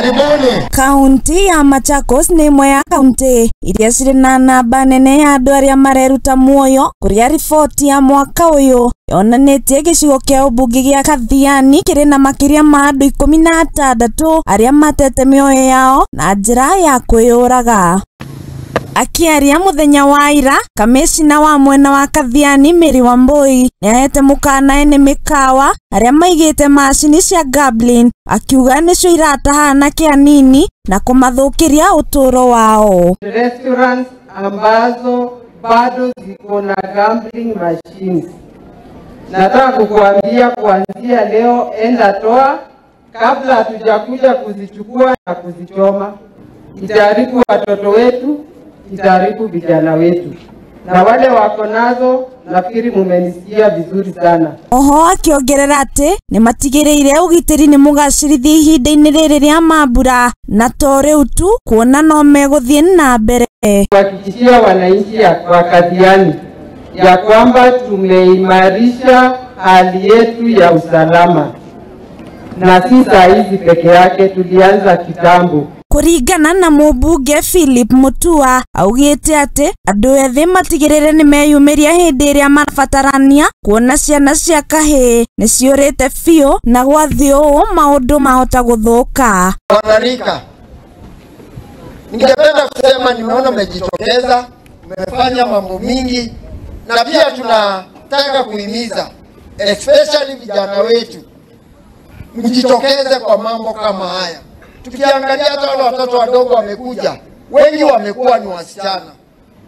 Karibuni. Kaunti ya Machakos nĩ ĩmwe ya kaunti iria cirĩ na namba nene ya andũ arĩa mareruta muoyo kũrĩa riboti ya mwaka ũyũ yonanĩtie gĩcigo kĩa ũmbunge gĩa Kathiani kĩrĩ na makĩria ma andũ 16 arĩa matete mĩoyo yao na njĩra ya kwĩyũraga. Akiaria muthenya wa ira, kamishina wa mwena wa Kathiani Mary Wambui nĩahete mũkana ene mĩkawa arĩa maigĩte macini cia gambling, akiuga nĩcio irataha anake anini na kũmathũkĩria ũtũũro wao. Restaurants ambazo bado ziko na gambling machines, nataka kukuambia kuanzia leo, enda toa kabla hatujakuja kuzichukua na kuzichoma. Itaharibu watoto wetu, itaharibu vijana wetu, na wale wako nazo nafikiri mumenisikia vizuri sana. Oho akiongerera ati ni matigiriire ugitiri ni mugacirithie ihinda-inĩ rĩrĩ rĩa mambura na to rĩu tu kuona no megũthiĩ na mbere. Kuhakikishia wananchi wa Kathiani ya kwamba tumeimarisha hali yetu ya usalama, na si saa hizi peke yake, tulianza kitambo. Kũringana na mũmbunge Philip Mutua augĩte atĩ andũ ethĩ matigĩrĩre nĩmeyumĩria hĩndĩ ĩrĩa marabatarania kuona ciana cia kahĩĩ nĩciũrĩte biũ na gwathiĩ ũũ maũndũ mahota gũthũka. Wanarika, ningependa kusema nimeona mmejitokeza, mmefanya mambo mingi, na pia tunataka kuhimiza especially vijana wetu mjitokeze kwa mambo kama haya. Tukiangalia hata wale watoto wadogo wamekuja, wengi wamekuwa ni wasichana,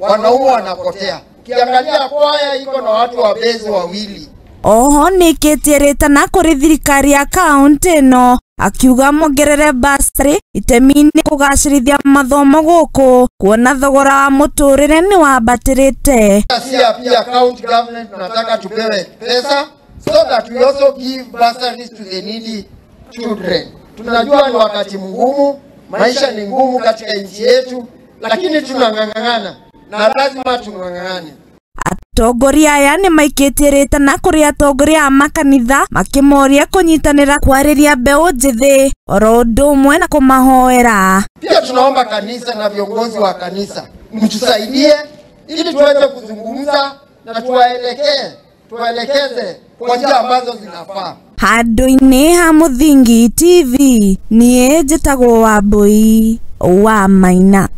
wanaume wanapotea. Ukiangalia kwaya iko na watu wabezi wawili. Oho nĩkĩtie rĩtana kũrĩ thirikari ya kaunti ĩno akiuga mongerere bursary itemi-inĩ kũgacĩrithia mathomo gũkũ kuona thogora wa mũtũrĩre nĩ wambatĩrĩte. Pia pia county government tunataka tupewe pesa so that we also give bursaries to the needy children. Tunajua ni wakati mgumu, maisha ni ngumu katika nchi yetu, lakini tunang'ang'ana na lazima tung'ang'ane. Atongoria aya nĩmaikĩtie rĩtana kũrĩ atongoria a makanitha makĩmoria kũnyitanĩra kwarĩria mbeũ njĩthĩ oro ũndũ ũmwe na kũmahoera. Pia tunaomba kanisa na viongozi wa kanisa mtusaidie ili tuweze kuzungumza na tuwaelekeze kwa njia ambazo zinafaa. Handũ-inĩ ha Mũthingi TV niĩ njĩtagwo Wambui wa Maina.